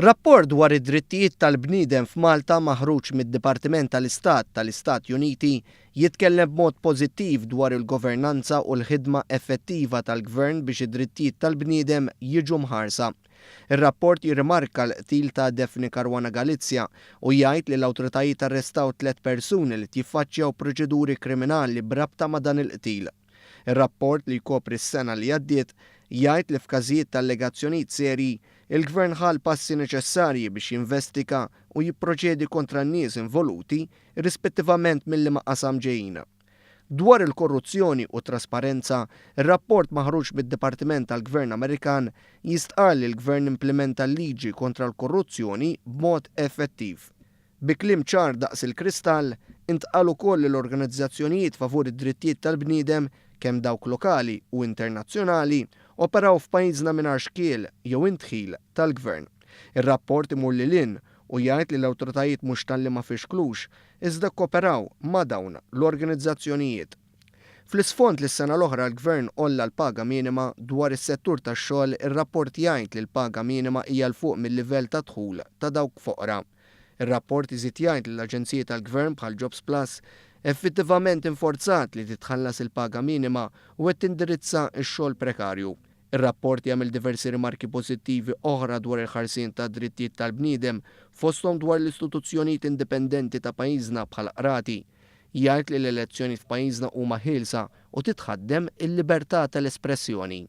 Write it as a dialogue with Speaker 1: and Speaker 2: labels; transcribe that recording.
Speaker 1: Rapport dwar id-drittijiet tal-bniedem f'Malta maħruġ mid-Dipartiment tal-Istat tal-Istati Uniti jitkellem b'mod pożittiv dwar il-governanza u l-ħidma effettiva tal-Gvern biex id-drittijiet tal-bniedem jiġu mħarsa. Ir-rapport jirrimarka l-qtil ta' Daphne Caruana Galizia u jgħid li l-awtoritajiet arrestaw tlett persuni li jiffaċċjaw proċeduri kriminali b'rabta ma' dan il-qtil. Ir-rapport, li jkopri s-sena li għaddiet, jgħid li f'każijiet ta' allegazzjonijiet serji, il-Gvern ħa l-passi neċessarji biex jinvestiga u jipproċedi kontra n-nies involuti, rispettivament minn liema qasam ġejjin. Dwar il-korruzzjoni u trasparenza, ir-rapport maħruġ mid-Dipartiment tal-Gvern Amerikan jistqar li l-Gvern implementa l-liġi kontra l-korruzzjoni b'mod effettiv. Bi kliem ċar daqs il-kristall, intqal ukoll li l-organizzazzjonijiet favur id-drittijiet tal-bniedem, kemm dawk lokali u internazzjonali, operaw f'pajjiżna mingħajr xkiel jew indħil tal-Gvern. Ir-rapport imur lil hinn u jgħid li l-awtoritajiet mhux talli ma fixklux, iżda kooperaw ma' dawn l-organizzazzjonijiet. Fl-isfond li s-sena l-oħra l-Gvern għolla l-paga minima, dwar is-settur tax-xogħol, ir-rapport jgħid li l-paga minima hija 'l fuq mill-livell ta' dħul ta' dawk foqra. Ir-rapport iżid jgħid li l-aġenziji tal-Gvern bħal Jobs Plus effettivament inforzat li titħallas il-paga minima u qed tindirizza x-xogħol prekarju. Ir-rapport jagħmel diversi rimarki pożittivi oħra dwar il-ħarsien ta' drittijiet tal-bniedem, fosthom dwar l-istituzzjonijiet indipendenti ta' pajjiżna bħal qrati. Jgħid li l-elezzjoni f'pajjiżna huma ħielsa u titħaddem il-libertà tal-espressjoni.